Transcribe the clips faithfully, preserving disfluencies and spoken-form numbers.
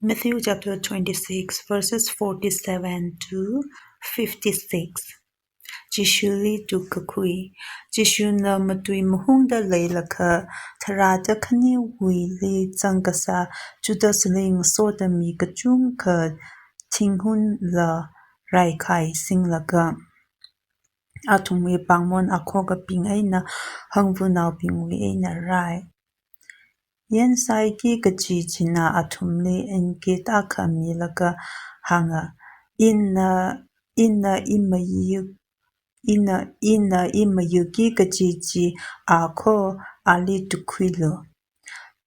Matthew chapter twenty-six, verses forty-seven to fifty-six. Jishuli tukkakhui. Jishuna matui mahungda leilakha, tharāda khaniwuili zangkasā Judasli ngasoda mi kachungkha thinghunla raikhai singlaga, athumwui pāngmon akhokabing eina hangvunaobingwui eina rai. Yansaiki kaji china athumli engkit akha milaga hānga, ina, ina imayuk, ina, ina imayuki kaji chi akho, ali tukkhuilu.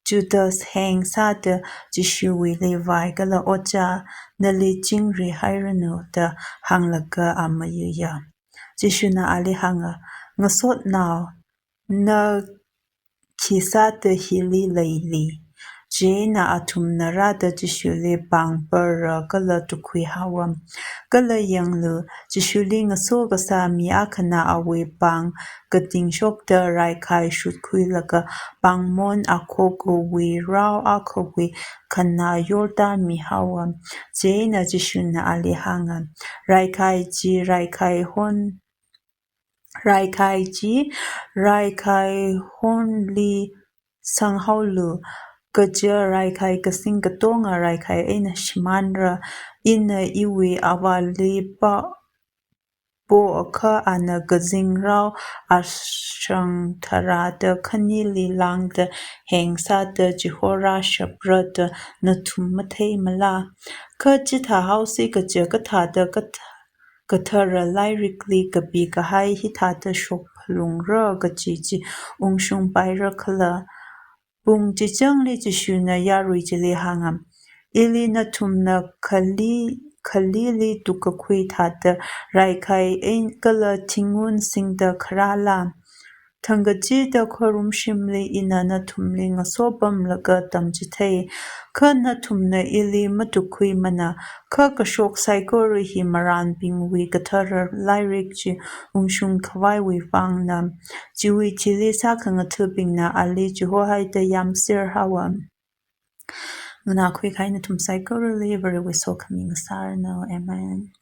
Judas hengsāda Jishuwuili vai kala, Ojā, nali chingri hairanu da hānglaga amayuya. Jishuna ali hānga, Ngasotnao, na khisāda hili leili? Chieina athumna rāda Jishuli pāng para kala tukkhui haowa. Kala yanglu, Jishuli ngaso kasā mi akhana awui pāng katingshokta raikhai shutkhuilaga pāngmon akhokawui rao akhawui khanā yorda mihaowa. Chieina Jishuna ali hānga, Raikhai chi, raikhai hon, raikhai chi, raikhai honli sanghaolu, kaja raikhai kasing katonga raikhai eina shimānra. Ina iwui Avāli pa, poakha ana kazingrao ashang tharāda khanili lāngda hengsāda chihorāshapra da nathum matheimala? Kha chithāhaosi kaja kathāda kath-, kathara lairikli kapi kahai hithāda shokphalungra kaji chi ungshungpaira khala? Pung chichangli Jishuna yarui chili hānga, Ili nathumna khali, khalili tukkakhui thāda raikhai eina kala thinghun singda kharāla? Thangkachida khorumshimli ina nathumli ngasopamlaga tamchithei, kha nathumna ili matukkhuimana. Kha kashok saikora hi marānbingwui kathara lairik chi ungshung khavaiwui vangna. Chiwui thili sākhangathabingna ali chihohaida yamser haowa. Nganākhui kahai nathum saikorali Varewui sokhami ngasāranu. Amen.